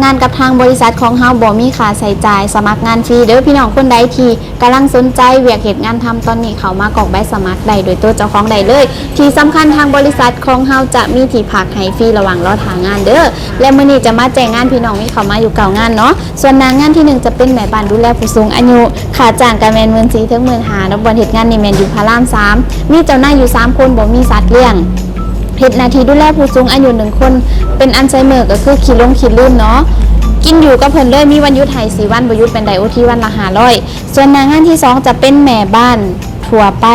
ງານກັບທາງບໍລິສັດຂອງເຮົາບໍ່ມີຄ່າໃຊ້ຈ່າຍ, ສະໝັກງານຟຣີເດີ້. ພີ່ນ້ອງຄົນໃດທີ່ກຳລັງສົນໃຈວຽກເຮັດງານທຳຕອນນີ້ ເຂົ້າມາກອກໃບສະໝັກໄດ້ໂດຍຕົວເຈົ້າຂອງໄດ້ເລີຍ. ທີ່ສຳຄັນທາງບໍລິສັດຂອງເຮົາຈະມີທີ່ພັກໃຫ້ຟຣີລະຫວ່າງລໍຖ້າງານເດີ້. ແລະ ມື້ນີ້ຈະມາແຈ້ງງານພີ່ນ້ອງມີເຂົ້າມາຢູ່ເກົ້າງານເນາະ. ສ່ວນໜ້າງານທີໜຶ່ງຈະເປັນແມ່ບ້ານດູແລຜູ້ສູງອາຍຸ, ຄ່າຈ້າງກະແມ່ນໝື່ນສີ່ເຖິງໝື່ນຫ້າເນາະ. ບ່ອນເຮັດງານນີ້ແມ່ນຢູ່ພະລາມສາມ, ມີເຈົ້ານາຍຢູ່ສາມຄົນ, ບໍ່ມີສັດລ້ຽງ. ເຮັດໜ້າທີ່ດູແລຜູ້ສູງອາຍຸໜຶ່ງຄົນ ເປັນອັນໄຊເມີກໍຄືຂີ້ຫຼົງຂີ້ລືມເນາະ. ກິນຢູ່ກັບເພິ່ນເລີຍ, ມີວັນຢຸດໃຫ້ສີ່ວັນ, ບໍ່ຢຸດແມ່ນໄດ້ໂອທີວັນລະຫ້າຮ້ອຍ. ສ່ວນໜ້າງານທີສອງຈະເປັນແມ່ບ້ານທົ່ວໄປ.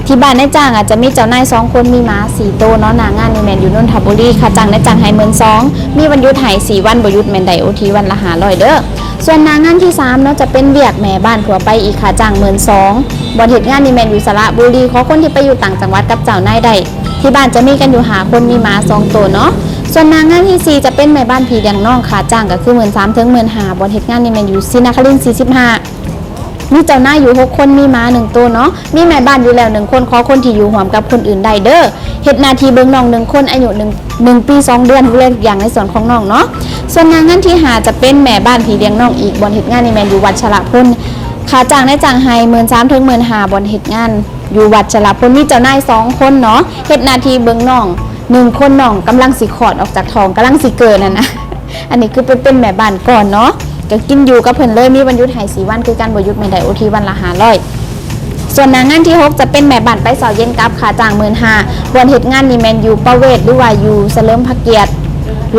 ທີ່ບ້ານນາຍຈ້າງອາດຈະມີເຈົ້ານາຍສອງຄົນ, ມີໝາສີ່ໂຕເນາະ. ໜ້າງານນີ້ແມ່ນຢູ່ນົນທະບູລີ, ຄ່າຈ້າງນາຍຈ້າງໃຫ້ໝື່ນສອງ, ມີວັນຢຸດໃຫ້ສີ່ວັນ, ບໍ່ຢຸດແມ່ນໄດ້ໂອທີວັນລະຫ້າຮ້ອຍເດີ້. ສ່ວນໜ້າງານທີສາມເນາະ ຈະເປັນວຽກແມ່ບ້ານທົ່ວໄປອີກ, ຄ່າຈ້າງໝື່ນສອງ. ບ່ອນເຮັດງານນີ້ແມ່ນຢູ່ສະລະບູລີ, ຂໍຄົນທີ່ໄປຢູ່ຕ່າງຈັງຫວັດກັບເຈົ້ານາຍໄດ້. ທີ່ບ້ານຈະມີກັນຢູ່ຫ້າຄົນ, ມີໝາສອງໂຕເນາະ. ສ່ວນໜ້າງານທີສີ່ຈະເປັນແມ່ບ້ານພີ່ລ້ຽງນ້ອງ, ຄ່າຈ້າງກໍຄືໝື່ນສາມເຖິງໝື່ນຫ້າ. ບ່ອນເຮັດງານນີ້ແມ່ນຢູ່ສີນະຄະລິນສີ່ສິບຫ້າ, ມີເຈົ້ານາຍຢູ່ຫົກຄົນ, ມີໝາໜຶ່ງໂຕເນາະ. ມີແມ່ບ້ານຢູ່ແລ້ວໜຶ່ງຄົນ, ຂໍຄົນທີ່ຢູ່ຮ່ວມກັບຄົນອື່ນໄດ້ເດີ້. ເຮັດໜ້າທີ່ເບິ່ງນ້ອງໜຶ່ງຄົນ, ອາຍຸໜຶ່ງ ໜຶ່ງປີສອງເດືອນ, ດູແລທຸກຢ່າງໃນສ່ວນຂອງນ້ອງເນາະ. ສ່ວນໜ້າງານທີຫ້າຈະເປັນແມ່ບ້ານພີ່ລ້ຽງນ້ອງອີກ, ບ່ອນເຮັດງານນີ້ແມ່ນຢູ່ວັດຊະລະພົນ, ຄ່າຈ້າງນາຍຈ້າງໃຫ້ໝື່ນສາມເຖິງໝື່ນຫ້າ. ບ່ອນເຮັດງານຢູ່ວັດຊະລະພົນ, ມີເຈົ້ານາຍສອງຄົນເນາະ, ເຮັດໜ້າທີ່ເບິ່ງນ້ອງໜຶ່ງຄົນ, ນ້ອງກຳລັງຊິຄອດອອກຈາກທ້ອງ, ກຳລັງຊິເກີດຫັ້ນນະ. ອັນນີ້ຄືໄປເປັນແມ່ບ້ານກ່ອນເນາະ, ກໍກິນຢູ່ກັບເພິ່ນເລີຍ, ມີວັນຢຸດໃຫ້ສີ່ວັນຄືກັນ, ບໍ່ຢຸດແມ່ນໄດ້ໂອທີວັນລະຫ້າຮ້ອຍ. ສ່ວນໜ້າງານທີຫົກຈະເປັນແມ່ບ້ານໄປເຊົ້າເຢັນກັບ, ຄ່າຈ້າງໝື່ນຫ້າ. ບ່ອນເຮັດງານນີ້ແມ່ນຢູ່ປະເວດ ຫຼືວ່າຢູ່ສະເຫຼີມພະກຽດ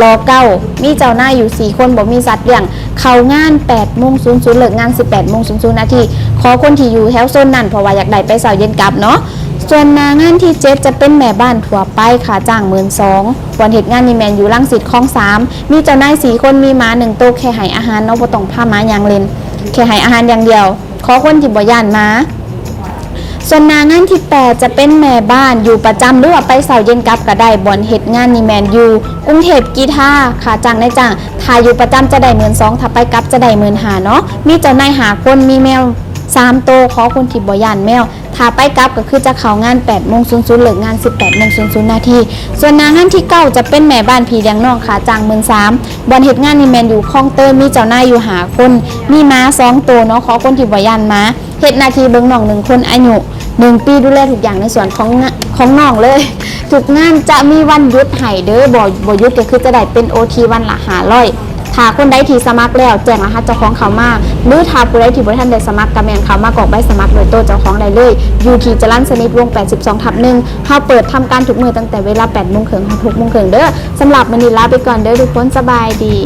ລ ເກົ້າ, ມີເຈົ້ານາຍຢູ່ສີ່ຄົນ, ບໍ່ມີສັດລ້ຽງ. ເຂົ້າງານແປດໂມງສູນສູນ, ເລີກງານສິບແປດໂມງສູນສູນນາທີ. ຂໍຄົນທີ່ຢູ່ແຖວໂຊນນັ້ນ, ເພາະວ່າຢາກໄດ້ໄປເຊົ້າເຢັນກັບເນາະ. ສ່ວນໜ້າງານທີເຈັດຈະເປັນແມ່ບ້ານທົ່ວໄປ, ຄ່າຈ້າງໝື່ນສອງ. ບ່ອນເຮັດງານນີ້ແມ່ນຢູ່ລັງສິດຄອງສາມ, ມີເຈົ້ານາຍສີ່ຄົນ, ມີໝາໜຶ່ງໂຕ, ແຄ່ໃຫ້ອາຫານເນາະ, ບໍ່ຕ້ອງພາໝາຍ່າງຫຼິ້ນ, ແຄ່ໃຫ້ອາຫານຢ່າງດຽວ. ຂໍຄົນທີ່ບໍ່ຢ້ານໝາ. ສ່ວນໜ້າງານທີແປດຈະເປັນແມ່ບ້ານຢູ່ປະຈຳ ຫຼືວ່າໄປເຊົ້າເຢັນກັບກໍໄດ້. ບ່ອນເຮັດງານນີ້ແມ່ນຢູ່ກຸງເທບກີທາ, ຄ່າຈ້າງນາຍຈ້າງ ຖ້າຢູ່ປະຈຳຈະໄດ້ໝື່ນສອງ, ຖ້າໄປກັບຈະໄດ້ໝື່ນຫ້າເນາະ. ມີເຈົ້ານາຍຫ້າຄົນ, ມີແມວສາມໂຕ, ຂໍຄົນທີ່ບໍ່ຢ້ານແມວ. ຖ້າໄປກັບກໍຄືຈະເຂົ້າງານແປດໂມງສູນສູນ, ເລີກງານສິບແປດໂມງສູນສູນນາທີ. ສ່ວນໜ້າງານທີເກົ້າຈະເປັນແມ່ບ້ານພີ່ລ້ຽງນ້ອງ, ຄ່າຈ້າງໝື່ນສາມ. ບ່ອນເຮັດງານນີ້ແມ່ນຢູ່ຄອງເຕີນ, ມີເຈົ້ານາຍຢູ່ຫ້າຄົນ, ມີໝາສອງໂຕເນາະ, ຂໍຄົນທີ່ບໍ່ຢ້ານໝາ. ເຮັດໜ້າທີ່ເບິ່ງນ້ອງໜຶ່ງຄົນ, ອາຍຸໜຶ່ງປີ, ດູແລທຸກຢ່າງໃນສ່ວນຂອງ ຂອງນ້ອງເລີຍ. ທຸກງານຈະມີວັນຢຸດໃຫ້ເດີ້, ບໍ່ ບໍ່ຢຸດກໍຄືຈະໄດ້ເປັນໂອທີວັນລະຫ້າຮ້ອຍ. ຖ້າຄົນໃດທີ່ສະໝັກແລ້ວ ແຈ້ງລະຫັດເຈົ້າຂອງເຂົ້າມາ, ຫຼືຖ້າຜູ້ໃດທີ່ບໍ່ທັນໄດ້ສະໝັກ ກໍແມ່ນເຂົ້າມາກອກໃບສະໝັກໂດຍໂຕເຈົ້າຂອງໄດ້ເລີຍ, ຢູ່ທີ່ຈະລັນສະນິດວົງແປດສິບສອງທັບໜຶ່ງ. ເຮົາເປີດທຳການທຸກມື້ຕັ້ງແຕ່ເວລາແປດໂມງເຄິ່ງຮອດຫົກໂມງເຄິ່ງເດີ້. ສຳລັບມື້ນີ້ລາໄປກ່ອນເດີ້ທຸກຄົນ, ສະບາຍດີ.